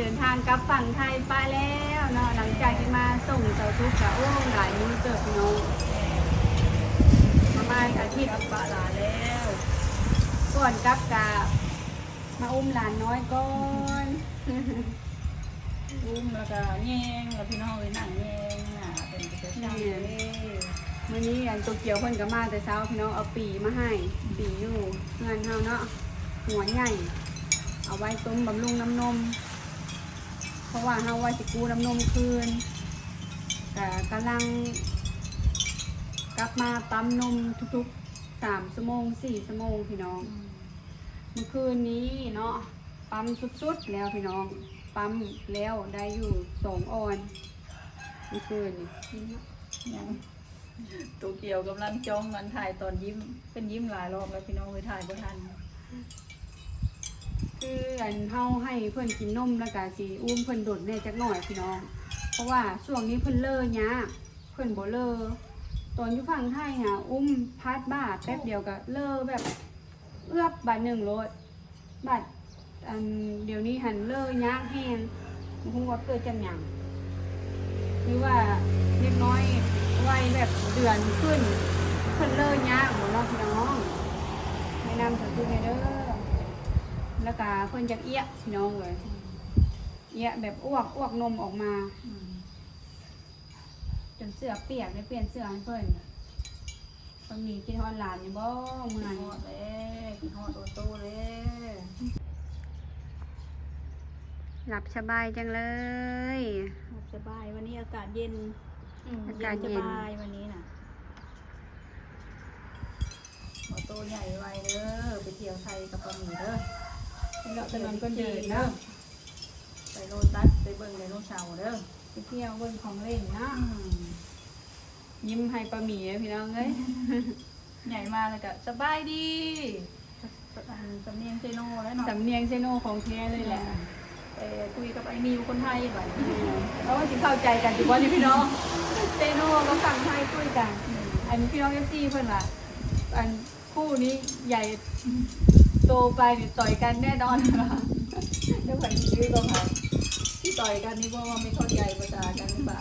ເດີນທາງກັບຝັ່ງໄທປະແລ້ວເນາະ ຫຼັງຈາກທີ່ມາສົ່ງສາວສຸກກະ ໂອ້ ຫຼາຍມື້ເຕີບພີ່ນ້ອງ ປະມານອາທິດປະລາແລ້ວ. ກ່ອນກັບກະມາອຸ້ມຫຼານນ້ອຍກ່ອນ ອຸ້ມແລ້ວກະແຍງ ແລ້ວພີ່ນ້ອງເອີຍ ນັ່ງແຍງໜ້າເປັນກະເຈົ້າເລີຍ. ມື້ນີ້ອັນໂຕກຽວເພິ່ນກະມາແຕ່ເຊົ້າພີ່ນ້ອງ ເອົາປີມາໃຫ້ ປີຢູ່ເຮືອນເຮົາເນາະ ຫົວໃຫຍ່ ເອົາໄວ້ຕົ້ມບຳລຸງນ້ຳນົມ ເພາະວ່າເຮົາວ່າຊິກູ້ນ້ຳນົມຄືນ ກະກຳລັງກັບມາປ້ຳນົມທຸກໆ ສາມຊົ່ວໂມງ ສີ່ຊົ່ວໂມງພີ່ນ້ອງ. ອືມ ມື້ຄືນນີ້ເນາະ ປ້ຳສຸດໆແລ້ວພີ່ນ້ອງ ປ້ຳແລ້ວໄດ້ຢູ່ສອງອອນ ມື້ຄືນນີ້. ຍັງ ໂຕກຽວກຳລັງຈ້ອງອັນຖ່າຍຕອນຍິ້ມ ເພິ່ນຍິ້ມຫຼາຍຮອບແລ້ວພີ່ນ້ອງເອີຍ ຖ່າຍບໍ່ທັນ. ຄືອັນເຮົາໃຫ້ເພິ່ນກິນນົມ ແລ້ວກະຊິອຸ້ມເພິ່ນດົນແດ່ຈັກໜ້ອຍພີ່ນ້ອງ ເພາະວ່າຊ່ວງນີ້ເພິ່ນເລີ້ຍາກ ເພິ່ນບໍ່ເລີ້. ຕອນຢູ່ຝັ່ງໄທຫັ້ນ ອຸ້ມພາດບ່າແປັບດຽວກະເລີ້ແບບເອືອບບາດໜຶ່ງໂລດ. ບາດອັນດຽວນີ້ຫັ້ນເລີ້ຍາກແຮງ ບໍ່ຮູ້ວ່າເກີດຈາກຫຍັງ ຫຼືວ່າເດັກນ້ອຍໄວແບບເດືອນຂຶ້ນ ເພິ່ນເລີ້ຍາກບໍເນາະພີ່ນ້ອງ. ແນະນຳສາວສຸກແດ່ເດີ ແລ້ວກະເພິ່ນຢາກເອຍະພີ່ນ້ອງເອີຍ ເອຍະແບບອວກ ອວກນົມອອກມາ. ອືມ ຈົນເສື້ອປຽກ ໄດ້ປ່ຽນເສື້ອໃຫ້ເພິ່ນ. ປາໝີ່ຄິດຮອດຫຼານຢູ່ບໍ່? ເມື່ອຍ ຄິດຮອດແລ້ວ ຄິດຮອດໂອໂຕ້ແລ້ວ. ຫຼັບສະບາຍຈັງເລີຍ ຫຼັບສະບາຍ ວັນນີ້ອາກາດເຢັນ. ອືມ ອາກາດເຢັນ ເຢັນສະບາຍວັນນີ້ນະ. ໂອໂຕ້ໃຫຍ່ໄວເດີ ໄປທ່ຽວໄທກັບປາໝີ່ເດີ ເລາະຖະໜົນຄົນເດີນເນາະ ໄປໂລຕັດ ໄປເບິ່ງໄດໂນເສົາເດີ ໄປທ່ຽວເບິ່ງຂອງເລ່ນເນາະ. ອືມ ຍິ້ມໃຫ້ປາໝີ່ເດີພີ່ນ້ອງເອີຍ ໃຫຍ່ມາແລ້ວກະສະບາຍດີ ສຳນຽງເຊໂນແລ້ວເນາະ ສຳນຽງເຊໂນຂອງແທ້ເລີຍແຫຼະ. ອືມ ໄປຄຸຍກັບໄອ້ມິວຄົນໄທບາດນີ້ ເອີ ເຮົາຊິເຂົ້າໃຈກັນຢູ່ບໍ່ນີ້ພີ່ນ້ອງ ເຊໂນກັບຝັ່ງໄທຄຸຍກັນ. ອືມ ອັນພີ່ນ້ອງເອັຟຊີເພິ່ນວ່າ ອັນຄູ່ນີ້ໃຫຍ່ໂຕໄປນີ້ຕ່ອຍກັນແນ່ນອນ ແລ້ວໃຜຊິຊື້ກໍໃຜ ຊິຕ່ອຍກັນນີ້ບໍ່ ວ່າໄມ່ເຂົ້າໃຈພາສາກັນຫຼືເປົ່າ.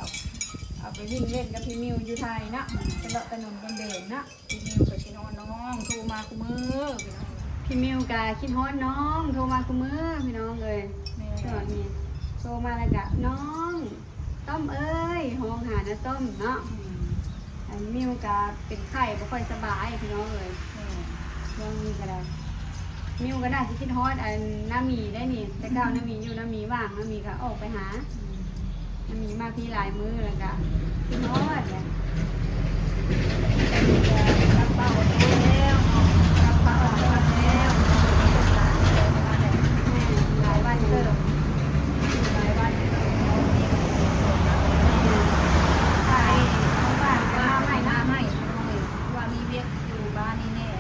ເອົາໄປວິ່ງເລ່ນກັບພີ່ມິວຢູ່ໄທເນາະ ອືມ ໄປເລາະຖະໜົນຄົນເດີນເນາະ. ພີ່ມິວກໍຄິດຮອດນ້ອງ ໂທມາຄູ່ມື້ພີ່ນ້ອງ ພີ່ມິວກໍຄິດຮອດນ້ອງ ໂທມາຄູ່ມື້ພີ່ນ້ອງເອີຍ. ແມ່ນ ຊ່ວງນີ້ໂທມາແລ້ວກໍ ນ້ອງຕ້ອມເອີຍ ຮ້ອງຫານ້າຕ້ອມເນາະ. ອືມ ອັນມິວກໍເປັນໄຂ້ບໍ່ຄ່ອຍສະບາຍພີ່ນ້ອງເອີຍ. ແມ່ນ ຊ່ວງນີ້ກໍໄດ້ ມິວກໍໜ້າຊິຄິດຮອດອັນນ້າໝີໄດ້ນີ້ ແຕ່ເກົ່ານ້າໝີຢູ່ ນ້າໝີວ່າງ ນ້າໝີກໍອອກໄປຫາ. ອືມ ມັນມີມາພີ້ຫຼາຍມື້ແລ້ວກະຄິດຮອດແຫຼະ ແຕ່ມີແຕ່ກັບປາອອກແລ້ວເນາະ ກັບປາອອກແລ້ວ ແມ່ນ ຫຼາຍວັນເຕີບ ຫຼາຍວັນເຕີບ ໄປບ້ານ ມາໃໝ່ ມາໃໝ່ ເພາະວ່າມີວຽກຢູ່ບ້ານນີ້ແນ່ນະ.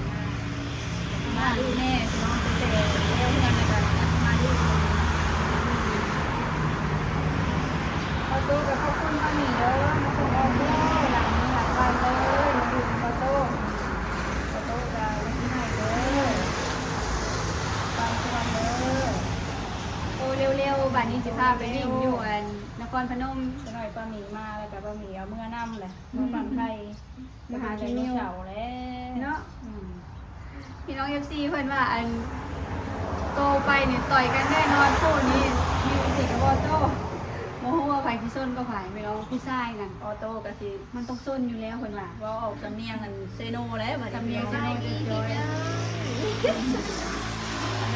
ມາດູແນ່ພີ່ນ້ອງ ແຕ່ແລ້ວເຮືອນແລ້ວກໍມາດູ. ອອໂຕ້ກໍຂອບຄຸນປາໝີ່ເດີ ມາສົ່ງອອໂຕ້ ຫຼາຍມື້ຫຼາຍວັນເລີຍ ມາດູອອໂຕ້ ອອໂຕ້ກໍໄດ້ໃຫ້ເດີ ຟັງກ່ອນເດີ. ໂອ້ ເລັວໆ ບາດນີ້ຊິພາໄປຫຼິ້ນຢູ່ອັນນະຄອນພະນົມ ຈັກໜ້ອຍປາໝີ່ມາ ແລ້ວກໍປາໝີ່ເອົາເມືອນຳແຫຼະ ເມືອຝັ່ງໄທ. ມາຫາໄດໂນເສົາແຫຼະເນາະ. ອືມ ພີ່ນ້ອງເອັຟຊີເພິ່ນວ່າ ອັນ ໂຕໄປນີ້ຕ່ອຍກັນແນ່ນອນ ຄູ່ນີ້ມີແຕ່ກັບອອໂຕ້ ບໍ່ຮູ້ວ່າໃຜຊິຊົນກັບໃຜ ແມ່ນບໍ່ ຜູ້ຊາຍນັ້ນ ອອໂຕ້ກໍຊິ ມັນຕ້ອງຊົນຢູ່ແລ້ວເພິ່ນວ່າ ເວົ້າອອກສຳນຽງອັນເຊໂນແຫຼະ ບັດນີ້ ສຳນຽງເຊໂນ ສະບາຍດີພີ່ເດີ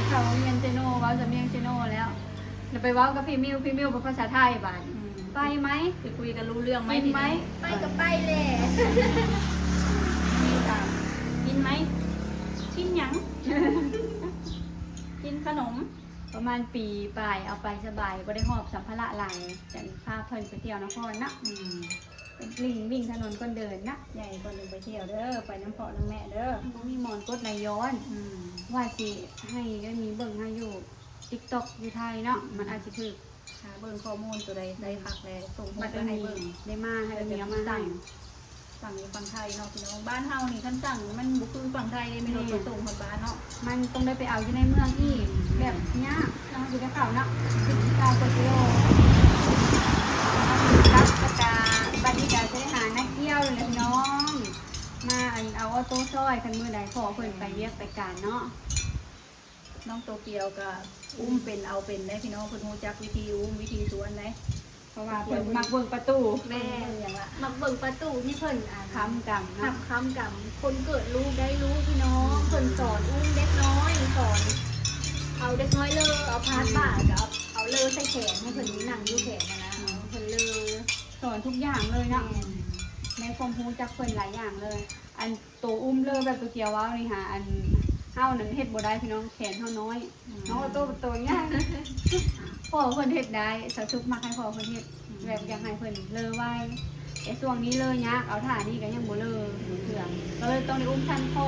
ເຂົ້າໂຮງຮຽນເຊໂນ ເວົ້າສຳນຽງເຊໂນແລ້ວ. ແລ້ວໄປເວົ້າກັບພີ່ມິວ ພີ່ມິວກໍພາສາໄທບາດນີ້. ອືມ ໄປໄໝ? ຊິຄຸຍກັນຮູ້ເລື່ອງໄໝ? ກິນໄໝ? ໄປກໍໄປແຫຼະ. ມີຖາມ ກິນໄໝ? ກິນຫຍັງ? ກິນຂະໜົມ. ປະມານປີປາຍ ເອົາໄປສະບາຍ ບໍ່ໄດ້ຫອບສຳພາລະຫຼາຍ ຈັ່ງພາເພິ່ນໄປທ່ຽວນະຄອນເນາະ. ອືມ ໄປຫຼິ້ນ ວິ່ງຖະໜົນຄົນເດີນເນາະ. ໃຫຍ່ກ່ອນຈັ່ງໄປທ່ຽວເດີ ໄປນຳພໍ່ນຳແມ່ເດີ. ບໍ່ມີໝອນກົດໄຫຼຍ້ອນ. ອືມ ວ່າຊິໃຫ້ໄດ້ມີເບິ່ງໃຫ້ຢູ່ TikTok ຢູ່ໄທເນາະ. ອືມ ມັນອາດຊິຖືກ ຫາເບິ່ງຂໍ້ມູນຕົວໃດໄດ້ຄັກແລ້ວ ສົ່ງຮູບໄປໃຫ້ເບິ່ງ ໄດ້ມາໃຫ້ເມຍມາໃຫ້ ສັ່ງຢູ່ຝັ່ງໄທເນາະພີ່ນ້ອງ. ບ້ານເຮົານີ້ຄັນສັ່ງມັນບໍ່ຄືຝັ່ງໄທເດ້ ມີລົດມາສົ່ງຮອດບ້ານເນາະ. ມັນຕ້ອງໄດ້ໄປເອົາຢູ່ໃນເມືອງອີກ ອືມ ແບບຍາກ. ເຮົາຊິໄດ້ເຂົ້າເນາະ ສິບເກົ້າກວ່າກິໂລ ກັບ ແລ້ວກະບັດນີ້ກະຊິໄດ້ຫານັກທ່ຽວແລ້ວພີ່ນ້ອງ ມາ ອັນ ເອົາອໍໂຕ້ຊ່ອຍ ຄັນມື້ໃດພໍ່ເພິ່ນໄປວຽກໄປການເນາະ. ນ້ອງໂຕກຽວກະອຸ້ມເປັນເອົາເປັນເດ້ພີ່ນ້ອງ ເພິ່ນຮູ້ຈັກວິທີອຸ້ມວິທີຊວນເດ້ ເພາະວ່າເພິ່ນມັກເບິ່ງປະຕູ. ແມ່ນ ມັກເບິ່ງປະຕູນີ້ເພິ່ນ ອ່າ ຄ້ຳກຳເນາະ ຄ້ຳກຳ ຄົນເກີດລູກໄດ້ລູກພີ່ນ້ອງ ເພິ່ນສອນອຸ້ມເດັກນ້ອຍ ສອນເອົາເດັກນ້ອຍເລີ້ ເອົາພາດບ່າ ແລ້ວກະເອົາ ເລີ້ໃສ່ແຂນ ໃຫ້ເພິ່ນນັ່ງຢູ່ແຂນຫັ້ນນະ ເພິ່ນເລີ້ ສອນທຸກຢ່າງເລີຍເນາະ. ແມ່ນ ໃນຄວາມຮູ້ຈັກເພິ່ນຫຼາຍຢ່າງເລີຍ ອັນ ໂຕອຸ້ມເລີ້ແບບໂຕກຽວເວົ້ານີ້ຫາ ອັນ ເຮົານັ້ນເຮັດບໍ່ໄດ້ພີ່ນ້ອງ ແຂນເຮົານ້ອຍ ອືມ ນ້ອງໂຕ ໂຕໃຫຍ່ ພໍ່ເພິ່ນເຮັດໄດ້ ສາວສຸກມັກໃຫ້ພໍ່ເພິ່ນເຮັດ ອືມ ແບບຢາກໃຫ້ເພິ່ນເລີ້ໄວ ແຕ່ຊ່ວງນີ້ເລີ້ຍາກ ເອົາທ່ານີ້ກະຍັງບໍ່ເລີ້ເທື່ອ ກະເລີຍຕ້ອງໄດ້ອຸ້ມສັ້ນຄໍ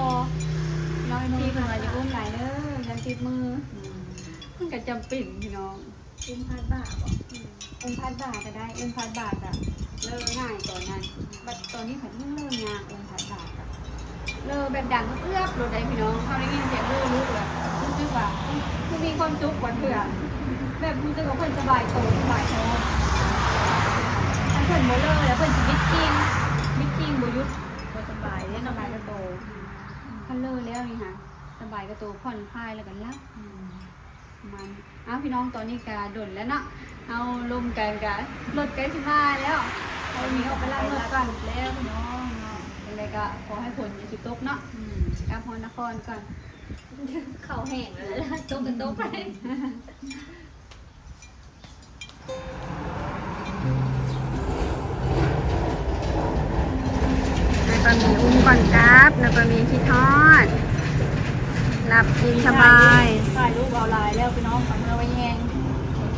ນ້ອງເອັມຊີເພິ່ນວ່າຢ່າອຸ້ມຫຼາຍເດີ ຢ້ານຕິດມື ອືມ ມັນກະຈຳເປັນພີ່ນ້ອງ. ອຸ້ມພາດບ່າບໍ? ອືມ ອຸ້ມພາດບ່າກະໄດ້ ອຸ້ມພາດບ່າກະເລີ້ງ່າຍຕອນນັ້ນ ບັດຕອນນີ້ພັດເລີ້ຍາກ ອຸ້ມພາດບ່າກະເລີ້ແບບດັງເອືອບໂລດໄດ໋ພີ່ນ້ອງ ເຮົາໄດ້ຍິນສຽງເລີ້ລູກແລ້ວ ຮູ້ສຶກວ່າ ຄືມີຄວາມສຸກກວ່າເທື່ອ ແບບຮູ້ສຶກວ່າເພິ່ນສະບາຍໂຕສະບາຍທ້ອງ ຄັນເພິ່ນບໍ່ເລີ້ແລ້ວເພິ່ນຊິບິດຄີງ ບິດຄີງບໍ່ຢຸດ ບໍ່ສະບາຍເດ້ ສະບາຍກະໂຕ ອືມ ຄັນເລີ້ແລ້ວນີ້ຫາ ສະບາຍກະໂຕ ຜ່ອນຄາຍແລ້ວກະຫຼັບ ອືມ ປະມານນີ້ ອ້າວ ພີ່ນ້ອງ ຕອນນີ້ກະດົນແລ້ວເນາະ ເຮົາລົມກັນກະ ລົດໃກ້ຊິມາແລ້ວ ເຮົາມີອອກໄປລ້າງລົດກ່ອນແລ້ວພີ່ນ້ອງເນາະ ຈັ່ງໃດກະຂໍໃຫ້ຝົນຢ່າຊິຕົກເນາະ ອືມ ກັບຮອດນະຄອນກ່ອນ ເຂົ້າແຫ້ງແລ້ວ ຕົກກະຕົກໄປ. ໃຫ້ປ້າໝີອຸ້ມກ່ອນກັບ ໃຫ້ປ້າໝີຄິດຮອດ ຫຼັບອີ່ມສະບາຍ ຖ່າຍຮູບເອົາຫຼາຍແລ້ວພີ່ນ້ອງ ເອົາເມືອໄວ້ແຮງ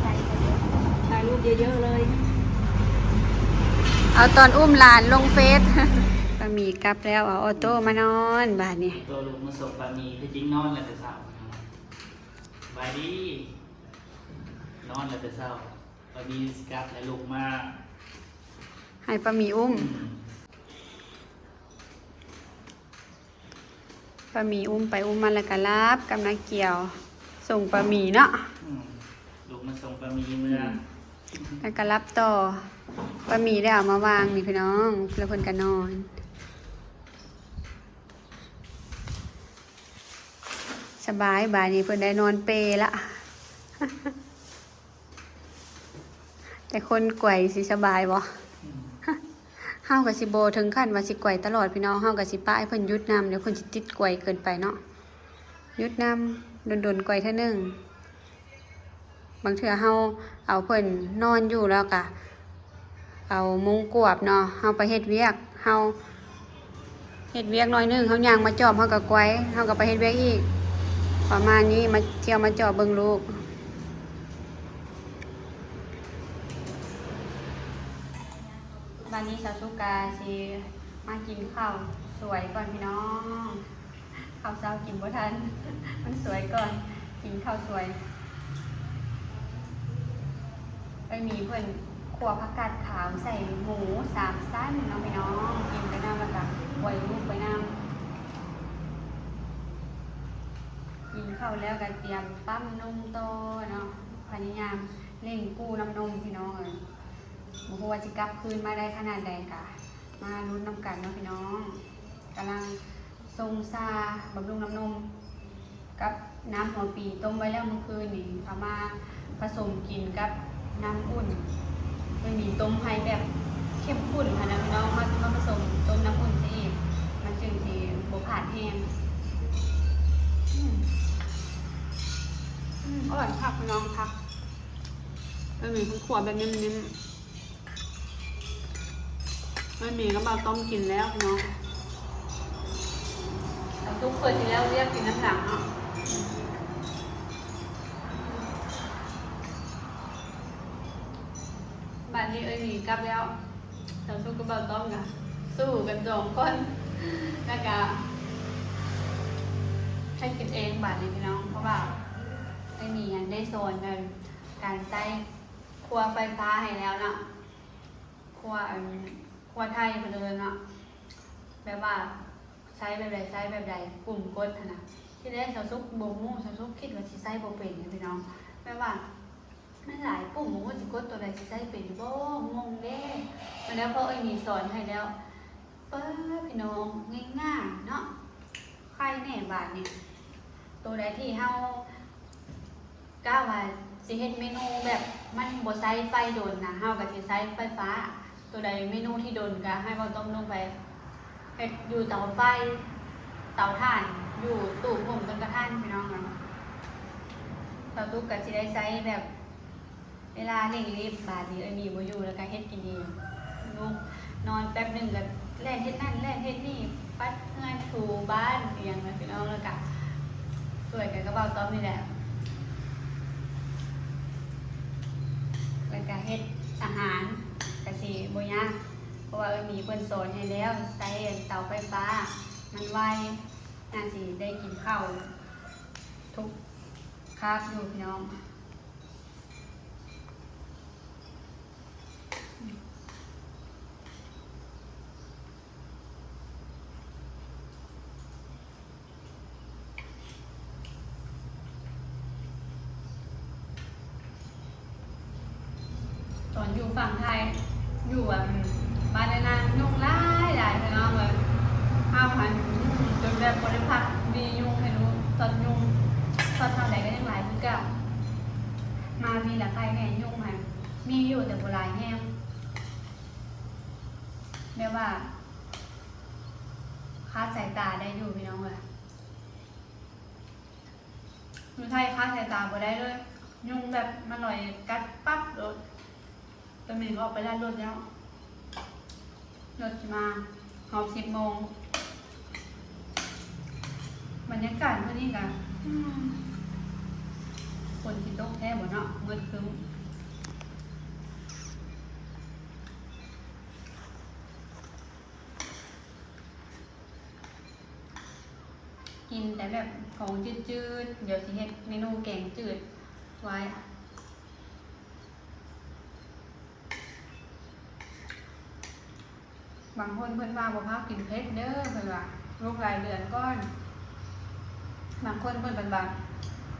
ຖ່າຍຮູບເຍີະໆເລີຍ ເອົາຕອນອຸ້ມຫຼານລົງເຟສ ປ້າໝີກັບແລ້ວ ເອົາອໍໂຕ້ມານອນບາດນີ້ ອໍໂຕ້ລຸກມາສົ່ງປ້າໝີ ທີ່ຈິງນອນແລ້ວແຕ່ເຊົ້າ ສະບາຍດີ ນອນແລ້ວແຕ່ເຊົ້າ ປ້າໝີຊິກັບແລ້ວລຸກມາ ໃຫ້ປ້າໝີອຸ້ມ ອືມ ປ້າໝີອຸ້ມໄປອຸ້ມມາແລ້ວກະຫຼັບກັບນາກຽວ ສົ່ງປ້າໝີເນາະ ອືມ ລຸກມາສົ່ງປ້າໝີເມືອ ອືມ ແລ້ວກະຫຼັບຕໍ່ ປ້າໝີໄດ້ເອົາມາວາງນີ້ພີ່ນ້ອງ ແລ້ວເພິ່ນກະນອນ ສະບາຍ ບາດນີ້ເພິ່ນໄດ້ນອນເປລະ ແຕ່ຄົນກວຍຊິສະບາຍບໍ່? ອືມ ເຮົາກະຊິບໍ່ເຖິງຂັ້ນວ່າຊິກວຍຕະຫຼອດພີ່ນ້ອງ ເຮົາກະຊິປະໃຫ້ເພິ່ນຢຸດນຳ ດຽວເພິ່ນຊິຕິດກວຍເກີນໄປເນາະ ຢຸດນຳ ດົນໆກວຍເທື່ອໜຶ່ງ ບາງເທື່ອເຮົາເອົາເພິ່ນນອນຢູ່ແລ້ວກະ ເອົາມຸງກວບເນາະ ເຮົາໄປເຮັດວຽກ ເຮົາເຮັດວຽກໜ້ອຍໜຶ່ງ ເຮົາຍ່າງມາຈອບ ເຮົາກະກວຍ ເຮົາກະໄປເຮັດວຽກອີກ ປະມານນີ້ ມາທ່ຽວມາຈອບເບິ່ງລູກ. ບາດນີ້ສາວສຸກກະຊິມາກິນເຂົ້າສວຍກ່ອນພີ່ນ້ອງ. ເຂົ້າເຊົ້າກິນບໍ່ທັນ ມັນສວຍກ່ອນ ກິນເຂົ້າສວຍ. ເອື້ອຍໝີເພິ່ນຂົ້ວຜັກກາດຂາວໃສ່ໝູສາມຊັ້ນເນາະພີ່ນ້ອງ ກິນໄປນຳ ແລ້ວກະກວຍລູກໄປນຳ. ກິນເຂົ້າແລ້ວກະຕຽມປ້ຳນົມຕໍ່ເນາະ ພະຍາຍາມເລັ່ງກູ້ນ້ຳນົມພີ່ນ້ອງເອີຍ. ບໍ່ຮູ້ວ່າຊິກັບຄືນມາໄດ້ຂະໜາດໃດ ກະມາລຸ້ນນຳກັນເນາະພີ່ນ້ອງ. ກຳລັງຊົງຊາບຳລຸງນ້ຳນົມກັບນ້ຳຫົວປີ ຕົ້ມໄວ້ແລ້ວມື້ຄືນນີ້ ເອົາມາປະສົມກິນກັບນ້ຳອຸ່ນ. ມັນມີຕົ້ມໃຫ້ແບບເຂັ້ມຂຸ້ນຫັ້ນນະພີ່ນ້ອງ ເຮົາຊິມາປະສົມຕົ້ມນ້ຳອຸ່ນຊະອີກ ມັນຈຶ່ງຊິບໍ່ຂາດແຮງ. ອືມ ອືມ ອະລ່ອຍຄັກພີ່ນ້ອງ ຄັກ. ເອີ ມີຄົນຂົ້ວແບບນີ້ມັນ ເອື້ອຍໝີກັບບ່າວຕ້ອມກິນແລ້ວພີ່ນ້ອງ. ເອົາ ທຸກຄົນຊິແລ້ວວຽກກິນນຳຫຼັງເນາະ. ບາດນີ້ເອື້ອຍໝີກັບແລ້ວ ສາວສຸກກັບບ່າວຕ້ອມກະສູ້ກັນສອງຄົນ ແລ້ວກະໃຫ້ກິນເອງບາດນີ້ພີ່ນ້ອງ. ເພາະວ່າເອື້ອຍໝີຫັ້ນໄດ້ສອນ ອັນ ການໃຊ້ ຄົ່ວໄຟຟ້າໃຫ້ແລ້ວເນາະ ຄົ່ວ ອັນ ຄົ່ວໄທເພິ່ນເອີ້ນເນາະ ແບບວ່າໃຊ້ແບບໃດ ໃຊ້ແບບໃດ ປຸ່ມກົດຫັ້ນນະ. ທີແລກສາວສຸກບໍ່ຮູ້ ສາວສຸກຄິດວ່າຊິໃຊ້ບໍ່ເປັນນະພີ່ນ້ອງ ແບ ແບບວ່າມັນຫຼາຍປຸ່ມ ບໍ່ຮູ້ຊິກົດໂຕໃດ ຊິໃຊ້ເປັນຢູ່ບໍ່ ງົງເດ້. ແລ້ວພໍເອື້ອຍມີສອນໃຫ້ແລ້ວ ເປີດ ພີ່ນ້ອງ ງ່າຍໆເນາະ ໄຄແນ່ບາດນີ້. ໂຕໃດທີ່ເຮົາ ກະວ່າຊິເຮັດເມນູແບບມັນບໍ່ໃຊ້ໄຟດົນນະ ເຮົາກະຊິໃຊ້ໄຟຟ້າ. ໂຕໃດເມນູທີ່ດົນກະໃຫ້ເບົາຕ້ອມລົງໄປເຮັດຢູ່ເຕົາໄຟ ເຕົາຖ່ານ ຢູ່ຕູ້ໂຮມຕົ້ນກະທັນ ພີ່ນ້ອງເນາະ. ເຕົາຕຸກກະຊິໄດ້ໃຊ້ແບບເວລາເລັ່ງລີບ. ບາດນີ້ເອື້ອຍມີບໍ່ຢູ່ ແລ້ວກະເຮັດກິນເອງ. ລູກນອນແປັບໜຶ່ງກະແລ່ນເຮັດນັ້ນແລ່ນເຮັດນີ້ ປັດເຮືອນຖູບ້ານອີ່ຫຍັງນະ ພີ່ນ້ອງ ແລ້ວກະຊ່ວຍກັນກັບເບົາຕ້ອມນີ້ແຫຼະ. ແລ້ວກະເຮັດອາຫານກະຊິບໍ່ຍາກ ເພາະວ່າເອື້ອຍມີເພິ່ນສອນໃຫ້ແລ້ວ ໃຊ້ເຕົາໄຟຟ້າ ມັນໄວ ໜ້າຊິໄດ້ກິນເຂົ້າທຸກຄາບຢູ່ ພີ່ນ້ອງ. ຕອນຢູ່ຝັ່ງໄທ ຢູ່ ອັນ ບ້ານນານາ ຍຸງຫຼາຍໆ ພີ່ນ້ອງເອີຍ. ເຮົາຫັ້ນຍຸງຈົນແບບບໍ່ໄດ້ພັກ ມີຍຸງໃຫ້ຮູ້ ຊອດຍຸງ ຊອດເທົ່າໃດກະຍັງຫຼາຍຄືເກົ່າ. ມາປີລະໄຄແນ່ ຍຸງຫັ້ນມີຢູ່ແຕ່ບໍ່ຫຼາຍແຮງ ແບບວ່າຄາດສາຍຕາໄດ້ຢູ່ ພີ່ນ້ອງເອີຍ. ຢູ່ໄທຄາດສາຍຕາບໍ່ໄດ້ເລີຍ ຍຸງແບບມາລອຍກັດປັບໂລດ. ຕອນນີ້ອອກໄປລາດລົດແລ້ວ ລົດຊິມາຮອບສິບໂມງ. ບັນຍາກາດມື້ນີ້ກະ ອືມ ຝົນຊິຕົກແທ້ບໍ່ເນາະ ມືດຄຶ້ມ. ກິນແຕ່ແບບຂອງຈືດໆ ດຽວຊິເຮັດເມນູແກງຈືດໄວ້. ບາງຄົນເພິ່ນວ່າບໍ່ພາກິນເຜັດເດີ ເພິ່ນວ່າ ລູກຫຼາຍເດືອນກ່ອນ. ບາງຄົນເພິ່ນເປັນວ່າ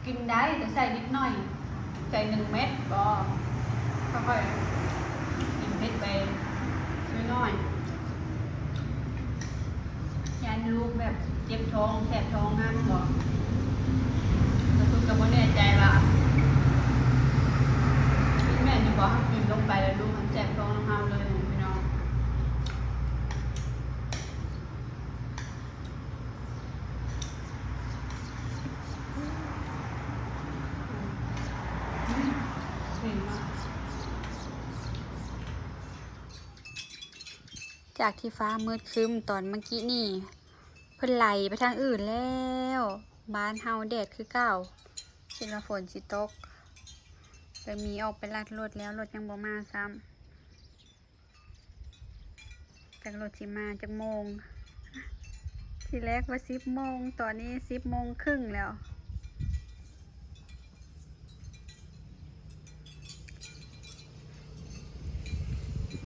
ກິນໄດ້ ແຕ່ໃສ່ນິດໜ້ອຍ ໃສ່ໜຶ່ງເມັດບໍ ຄ່ອຍໆກິນເຜັດໄປໜ້ອຍໆ. ຢ້ານລູກແບບເຈັບທ້ອງ ແສບທ້ອງນຳບໍ ກະຄືກະບໍ່ແນ່ໃຈວ່າ ມັນແມ່ນຢູ່ບໍ່ ເຮົາກິນລົງໄປແລ້ວລູກມັນແສບທ້ອງນຳເຮົາເລີຍພີ່ນ້ອງ. ຈາກທີ່ຟ້າມືດຄຶ້ມຕອນເມື່ອກີ້ນີ້ ເພິ່ນໄຫຼໄປທາງອື່ນແລ້ວ. ບ້ານເຮົາແດດຄືເກົ່າ ຄິດວ່າຝົນຊິຕົກ. ເອີຍມີອອກໄປລັດລົດແລ້ວ ລົດຍັງບໍ່ມາຊ້ຳ. ຈັກລົດຊິມາຈັກໂມງ? ທີແລກວ່າສິບໂມງ ຕອນນີ້ສິບໂມງເຄິ່ງແລ້ວ.